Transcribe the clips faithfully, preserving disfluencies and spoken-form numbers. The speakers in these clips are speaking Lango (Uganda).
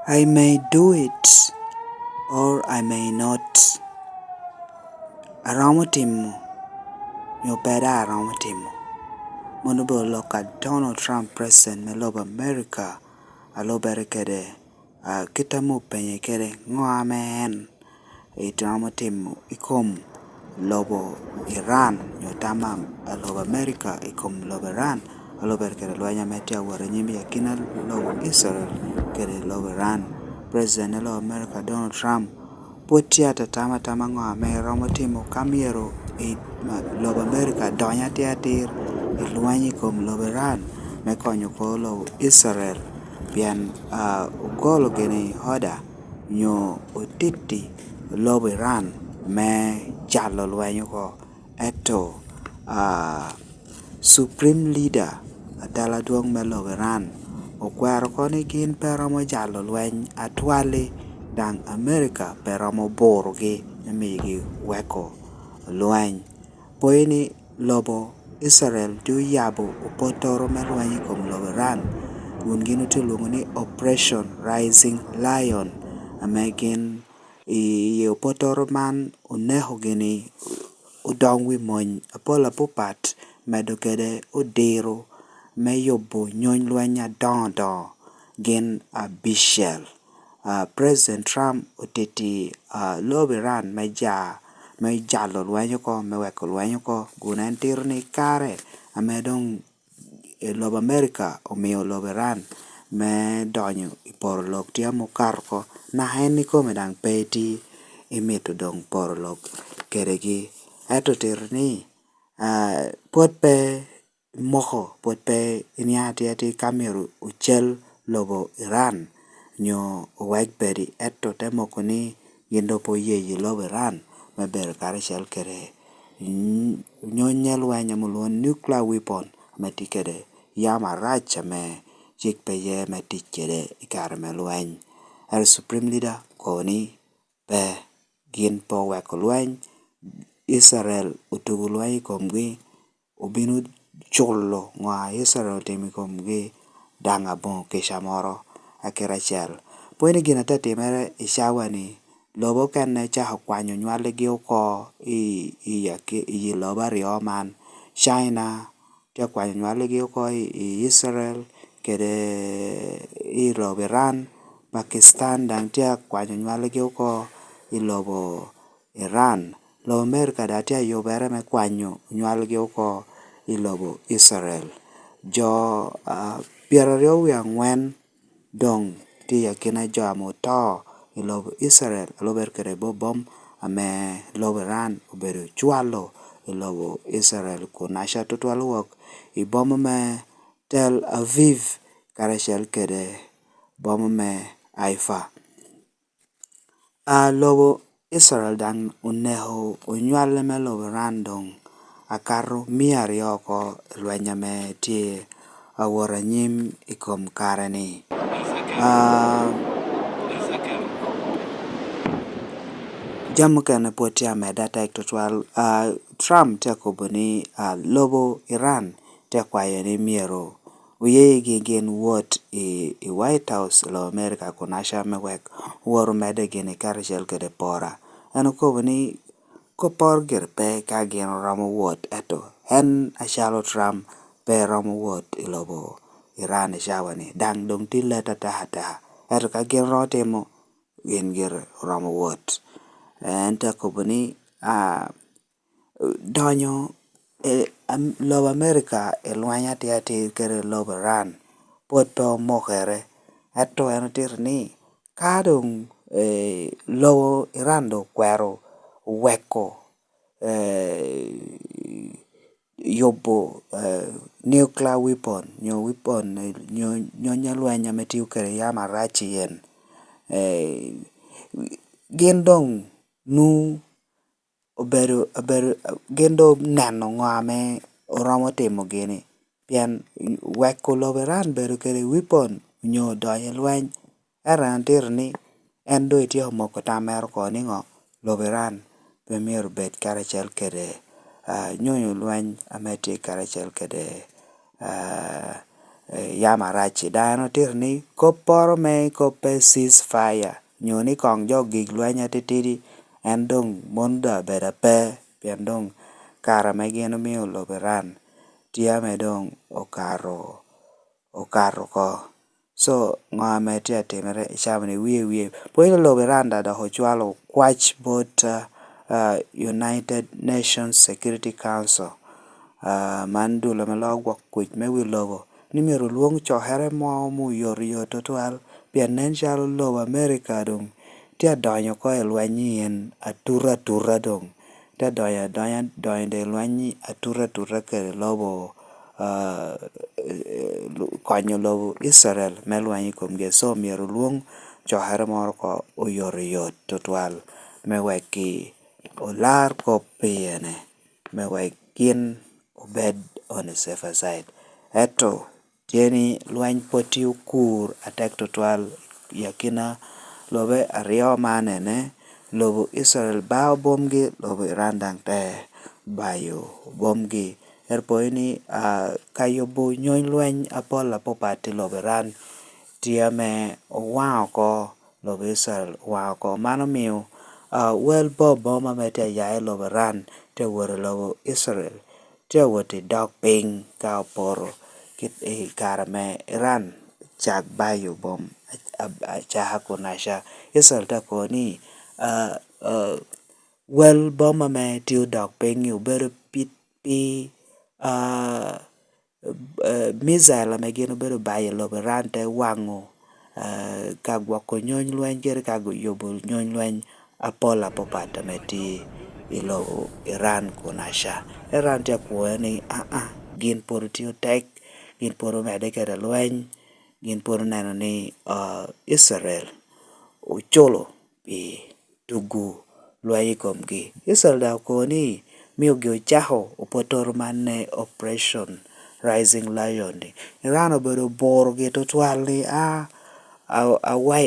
I may do it or I may not. Aromo timo nyo pe daŋ aromo timo. Mano obedo lok a Donald Trump, president me lobo America, a lubere kede, ah, kit ame openye kede ŋo ame en iromo timo i kom lobo Iran, nyo tam a lobo America i kom lobo Iran, a lubere kede lweny ame tye awot anyim i akina lobo Israel kede lobo Iran. President me lobo America, Donald Trump, pwod tye atatamo atama ŋo ame romo timo ka myero i, ma, lobo America dony atir atir i lweny i kom lobo Iran me konyo kor lobo Israel, pien, ah, ogolo gini order nyo otiti lobo Iran me jalo lweny oko. Ento, ah, Supreme Leader, atela adwoŋ me lobo Iran, okwero oko ni gin pe romo jalo lweny atwali, daŋ America pe romo burogi me miyogi weko lweny. Pwoyo ni lobo Israel tye oyabo opottoro me lweny i kom lobo Iran, kun gin otye olwoŋo ni Operation Rising Lion, ame gin i, i opottoro man oneko gini odoŋ wi mony apol apapat, medo kede odiro me yubo nyony lweny adoŋo doŋo gin abicel. Ah, President Trump otiti, ah, lobo Iran me ja, me jalo lweny oko, me weko lweny oko, kun en tito ni kare ame doŋ i lobo America omio lobo Iran me donyo i poro lok tye ame okato oko, naka en ikome daŋ pe itye imito doŋ poro lok kedegi. Ento tito ni, ah, pwod pe moko, pwod pe iniaŋ atye atir ka myero ocel lobo Iran, nyo owek bedi, ento te moko ni gin doŋ pe oyeyo lobo Iran me bedo karacel kede ny-, nyonye lweny ame olwoŋo ni nuclear weapon ame tye kede yam arac ame cik pe ye me tic kede i kare me lweny. Ento Supreme Leader okobo ni pe, gin pe oweko lweny, Icrael otugo lweny i komgi, obino culo ŋo a Icrael otimo i komgi daŋ aboŋo kica moro akite acel. Pwod ni gin ate timere i cawa-ni, lobo okene cako kwanyo nywaligi oko i, i, i lobo aryo man. China tye akwanyo nywaligi oko i, i Icrael kede i lobo Iran. Pakistan daŋ tye akwanyo nywaligi oko i lobo Iran. Lobo America daŋ tye ayubere me kwanyo nywalgi oko i lobo Icrael. Jo, ah, pyeraryo wie aŋwen doŋ tye i akina jo ame oto i lobo Icrael, a lubere kede bom ame lobo Iran obedo cwalo i lobo Icrael kun aca tutwal wok i boma me Tel Aviv karacel kede boma me Haifa. A, lobo Icrael daŋ oneko onywale me lobo Iran doŋ akato mia aryo oko i lweny ame tye awot anyim i kom kare-ni. A, jami mukene pwod tye amedde atek tutwal. A, Trump tye akobo ni, a, lobo Iran tye akwayo ni myero oyegi gin wot i, i White House i lobo America kun aca me wek wot omedde gini karacel kede pora. En okobo ni kopporo gire pe ka gin oromo wot, ento en acalo Trump pe romo wot i lobo Iran i cawa-ni, daŋ doŋ tye let ataka ataka. Ento ka gin romo timo, gin gire oromo wot. En te kobo ni, a, donyo, e, am-, lobo America i lweny atir atir kede lobo Iran pwod pe omokere. Ento en otito ni ka doŋ, e, lobo Iran doŋ okwero weko, e, yubo, e, nuclear weapon, nyo weapon, e, nyo, nyo nyalweny ame tio kede yamo arac i en, e, gin doŋ nwoŋo obedo, obedo, gin doŋ oneno ŋo ame oromo timo gini, pien weko lobo Iran bedo kede weapon onyo donyo i lweny, ento en otito ni en doŋ etyeko moko tam mere oko niŋo, lobo Iran pe myero bed karacel kede, a, nyonyo lweny ame tye karacel kede, a, yam arac i dano tito ni kopporo me kop pe ceasefire nyo ni kong jo gik lweny atitidi, en doŋ mono doŋ abedo ape, pien doŋ kare ame gin omio lobo Iran tye ame doŋ okato okato oko. So ŋo ame tye atimere i caa-ni? Wie wie, pwony lobo Iran daŋ dok ocwalo kwac bot United Nations Security Council, man dul ame loo gwok kuc me wi lobo, ni myero olwoŋ cokere mo ma oyotoyot tutwal, pien nen calo lobo America doŋ tye adonyo oko i lweny-ni en atuta atuta doŋ. Tye adonyo adonya, donyo i lweny-ni atuta atuta kede lobo, konyo lobo Icrael me lweny i komgi. So myero olwoŋ cokere moro oko oyotoyot tutwal me wek olar kop pi ene, me wek gin obed on a safer side. Ento tye ni lweny pwod tye okur atek tutwal i akina lobe aryo man ene, lobo Icrael bao bomgi, lobo Iran daŋ te bayo bomgi. Ento pwony ni ka yubo nyony lweny apol apapat i lobo Iran tye ame owaŋo oko lobo Icrael, owaŋo oko. Man omio wel bom bom ame tye aya i lobo Iran tye awot i lobo Icrael. Tye awot i dok piny ka opoto kit i kare ame Iran cak bayo bom acaka kun aca. Icrael tye akobo ni wel bom ame tye odok piny-nyi obedo pi pi missile ame gin obedo bayo i lobo Iran te waŋo ka gwoko nyony lweny kede ka yubo nyony lweny apol apapat ame tye i lobo Iran kun aca. Iran tye akwoyo ni aa, gin pwod otye otek, gin pwod omedde kede lweny, gin pwod oneno ni Icrael oculo pi tugo lweny i komgi. Icrael daŋ okobo ni miogi ocako opotoro man ne Operation Rising Lion-ni. Iran obedo oburogi tutwal ni a,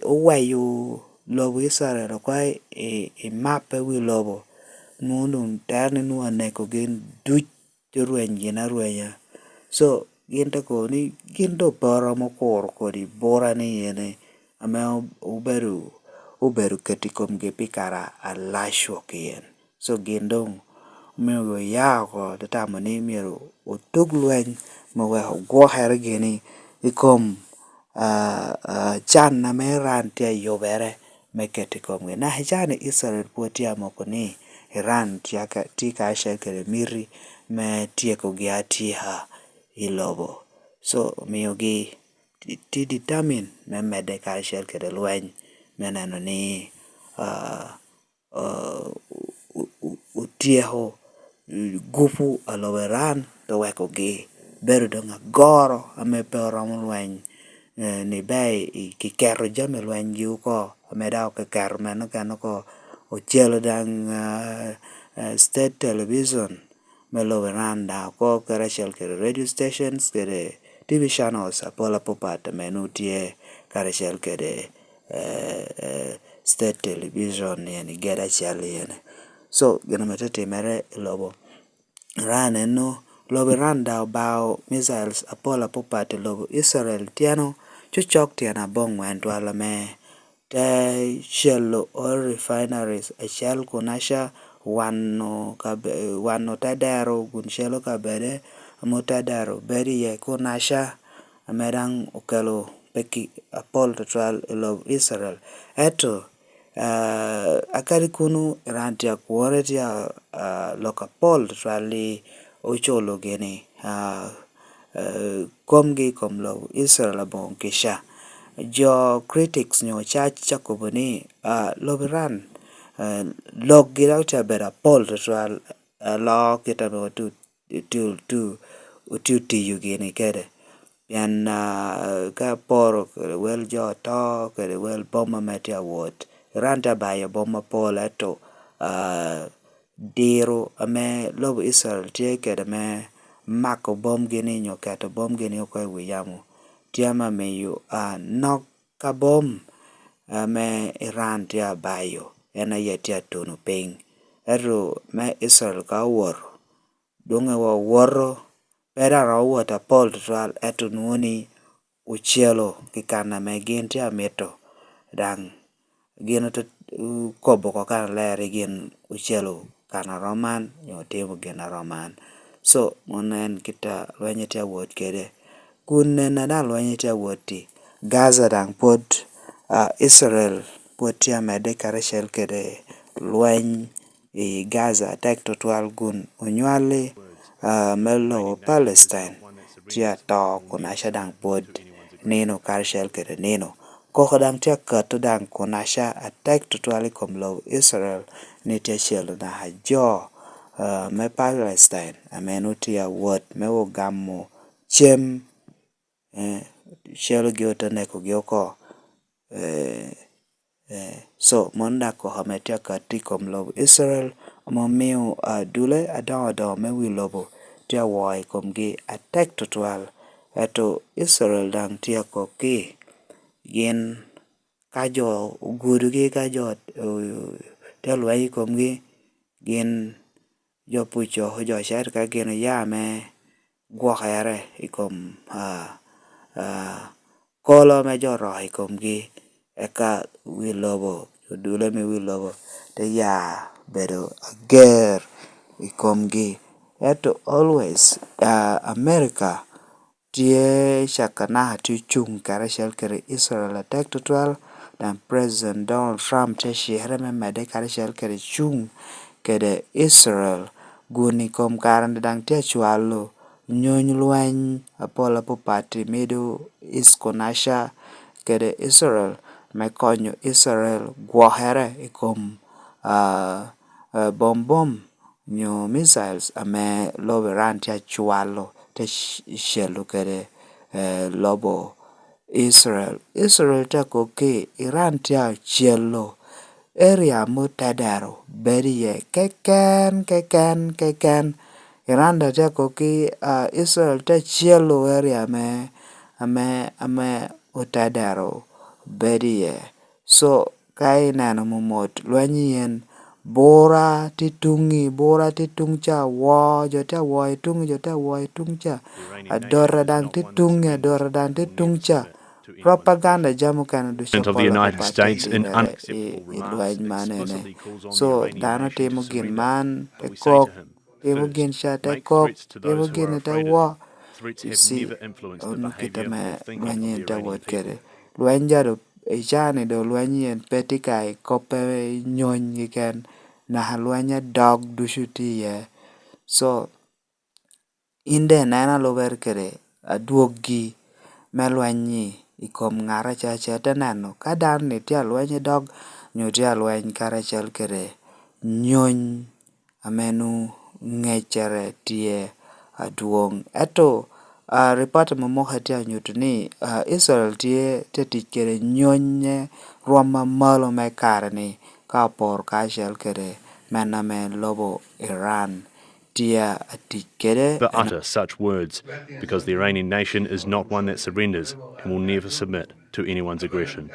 owayo lobo Icrael oko i mappe wi lobo. Nwoŋo doŋ tero ni nwoŋo aneko gin duc te rweny gin arwenya. So gin te kobo ni gin doŋ pe oromo kuro kodi bura ni ene ame obedo obedo keto i komgi pi kare alac wok i en. So gin doŋ omiogi oya oko, te tamo ni myero otug lweny me wek ogwokere gini i kom can ame Iran tye ayubere me keto i komgi. Naka i caa-ni Icrael pwod tye amoko ni Iran tye karacel kede miti me tyekogi atyeka i lobo. So omiogi tye determine me medde karacel kede lweny me neno ni otyeko gupu a lobo Iran, te wekogi bedo doŋ agoro ame pe oromo lweny, ni ber kiketo jami lwenygi oko, ame daŋ okiketo meno kene oko, ocelo daŋ state television me lobo Iran daŋ oko, karacel kede radio stations kede T V channels apol apapat ame nwoŋo tye karacel kede state television ni eni gedo acel ni eni. So gin ame te timere i lobo Iran eno, lobo Iran daŋ obao missiles apol apapat i lobo Icrael tyeno cocok tyen abongwen twal ame te celo oil refineries acel kun aca wano kabe- wano te dero kun celo kabede ame te dero bedo iye kun aca ame daŋ okelo pekki apol tutwal i lobo Icrael. Ento akadi kunu Iran tye akwore tye lok apol tutwal ni oculo gini komgi i kom lobo Icrael aboŋo kica. Jo critics nyo ocac ca kobo ni lobo Iran lokgi dok tye abedo apol tutwal aloo kit ame otye otiyo gini kede. Pien ka poro kede wel jo oto kede wel boma ame tye awot, Iran tye abayo boma apol ento diro ame lobo Icrael tye kede me mako bomgi-ni nyo keto bomgi-ni oko i wi yamo tye ame miyo nok ka bom ame Iran tye abayo en aye tye atuno piny. Ento me Icrael ka owoto, dwoŋŋe wa owoto pe daŋ romo wot apol tutwal, ento nwoŋo ni ocelo pi kan ame gin tye amito, daŋ gin ote kobo oko kannaler i gin ocelo kan a rom man, nyo otimo gin a rom man. So, mano en kit a lweny tye awot kede. Kun nena daŋ lweny tye awot-ti, Gaza daŋ pwod, ah, Icrael pwod tye amedde karacel kede lweny i Gaza atek tutwal kun onywalli, ah, me lobo Palestine tye ato kun aca daŋ pwod nino karacel kede nino. Koko daŋ tye akato daŋ kun aca atek tutwal i kom lobo Icrael ni tye acelo naka jo, ah, me Palestine ame nwoŋo tye awot me ogamo cem, eh, celogi ote nekogi oko. Eh, eh, so, mano daŋ koko ame tye akato i kom lobo Icrael, ame omio, ah, dule adoŋo adoŋo me wi lobo tye awoo i komgi atek tutwal. Ento Icrael daŋ tye akok ni gin ka jo ogudogi, ka jo, eh, tye alweny i komgi, gin jo Puco, jo Ocet ka gin oya me gwokere i kom, ah, ah, kolo ame jo oroko i komgi, eka wi lobo, jo dule me wi lobo te ya bedo ager i komgi. Ento always, ah, America tye caka naka tye ocuŋ karacel kede Icrael atek tutwal, daŋ President Donald Trump tye acikere me medde karacel kede cuŋ kede Icrael. Kun i kom kare-ni daŋ tye acwalo nyony lweny apol apapat i Middle East kun aca kede Icrael me konyo Icrael gwokere i kom, ah, ah, bom bom nyo missiles ame lobo Iran tye acwalo, te c-, celo kede, eh, lobo Icrael. Icrael tye akok ni Iran tye acelo area me otedero bedo iye keken, keken, keken. Iran daŋ tye akok ni, ah, Icrael tye acelo area ame, ame, ame otedero bedo iye. So, ka ineno momot, lweny yen bura tye tuŋi, bura tye tuŋ ca, woo, jo tye awoo i tuŋi, jo tye awoo i tuŋ ca. Adota daŋ tye tuŋi, adota daŋ tye tuŋ ca. Propaganda, jami okene ducu of the United States, an unacceptable remark that explicitly calls on the Israeli government to cease all wrongdoing. So, dano timo gin man, te kok, timo gin ca, te kok, timo gin te woo. You see, mano kite ame lweny en tye awot kede. Lweny ja do, i caa-ni do lweny en pe tye ka i koppe nyony keken, naka lweny adog ducu tye iye. So, in daŋ inen alubere kede adwoggi me lweny-nyi i kom ŋat acaca, ite neno ka dano-ni tye alweny i dog, nyo tye alweny karacel kede nyony ame nwoŋo ŋeccere tye adwoŋ. Ento, ah, ripot ame omoke tye anyuto ni, ah, Icrael tye, tye tic kede nyonye rwom amalo me kare-ni, ka oporo kacel kede men ame lobo Iran tye atic kede. But utter such words, because the Iranian nation is not one that surrenders and will never submit to anyone's aggression.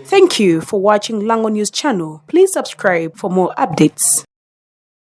Thank you for watching Lango News Channel. Please subscribe for more updates.